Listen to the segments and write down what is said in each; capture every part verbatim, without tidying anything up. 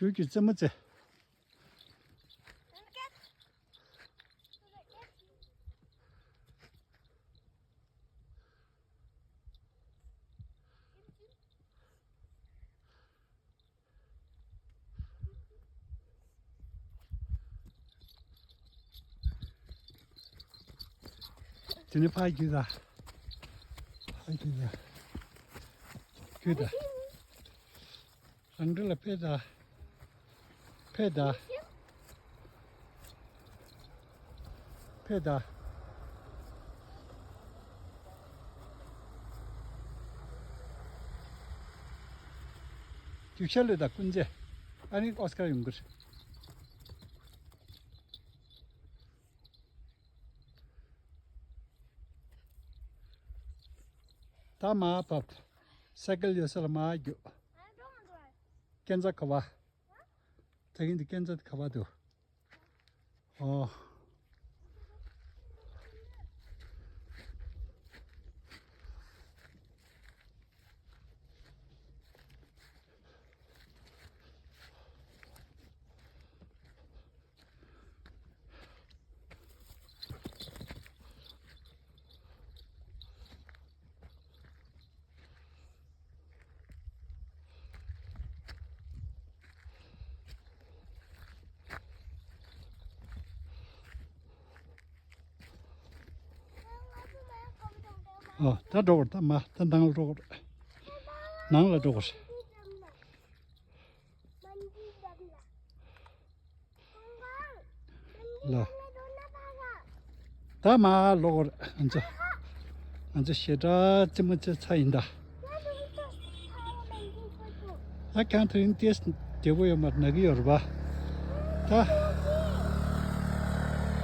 ཡུལ་གྱི་རྩེད་མོ་རྩེ། དེ་ནས་ཕར་རྒྱུགས་དང་། ཕར་རྒྱུགས་དང་། རྒྱུགས་དང་། རང་འགྲོ་ལ་ཕེབས་དང་། ཕེབས་དང་། ཕེབས་དང་། རྒྱུགས་ཤར་ལོས་དང་ཀུན་རྫེ། ཨ་ནི་ཨོ་སི་ཀར་ཡོང་གི་རེད། ད་མར་བབས། སའི་ཀལ་ཡོད་ས་ལ་མར་རྒྱུགས། སྐས་འཛེག་ག་བ། ད་གིན་དེ་སྐས་འཛེག་ག་བ་འདུག་ཨོ། ཨོ། ད་འགྲོ་དགོས་རེད། ད་མར་ད་ནང་ལ་འགྲོ་དགོས་རེད། ནང་ལ་འགྲོ་དགོས་རེད། ལ། ད་མར་ལོག་རེད། ང་ཚོ་ང་ཚོ་ཞེ་དྲག་རྩེད་མོ་རྩེ་ཚར་ཡིན་ད། ད་ཁྱང་ཐུ་ཡིན་ཏེས་བདེ་པོ་ཡོད་མ་རེད། ན་གི་ཡོད་རེད་པ། ད་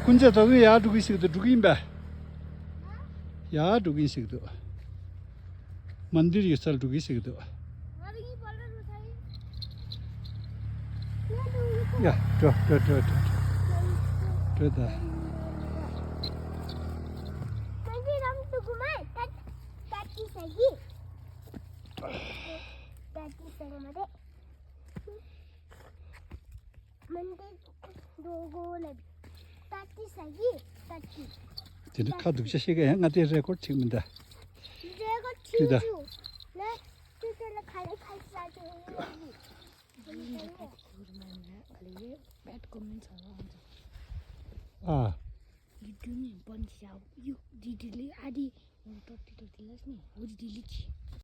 ཀུན་རྫེ་ད་དུང་ཡར་འགྲོ་གི་ཞིག་འདུག་འགྲོ་གི་ཡིན་པས། ཡར་འགྲོ་གི་ཞིག་འདུག་མན་དིར་ཡོད་སར་འགྲོ་གི་ཞིག་འདུག་ཡ། འགྲོ་འགྲོ་འགྲོ་འགྲོ་འགྲོ་ད། དེ་འདྲ་ཁ་སྡུག་ཆ་ཤེས་ཀ་ཡང་ང་དེ་རེ་ཀོར་ཅིག་མིན་ད། རེ་ཀོར་ཅིག་ད། ཅིག་ད། ལ་ཅིག་ད་ལ་ཁ་ལ་ཁ་ཅིག་ད་ཅིག་ཡོད་ནི། ཨ།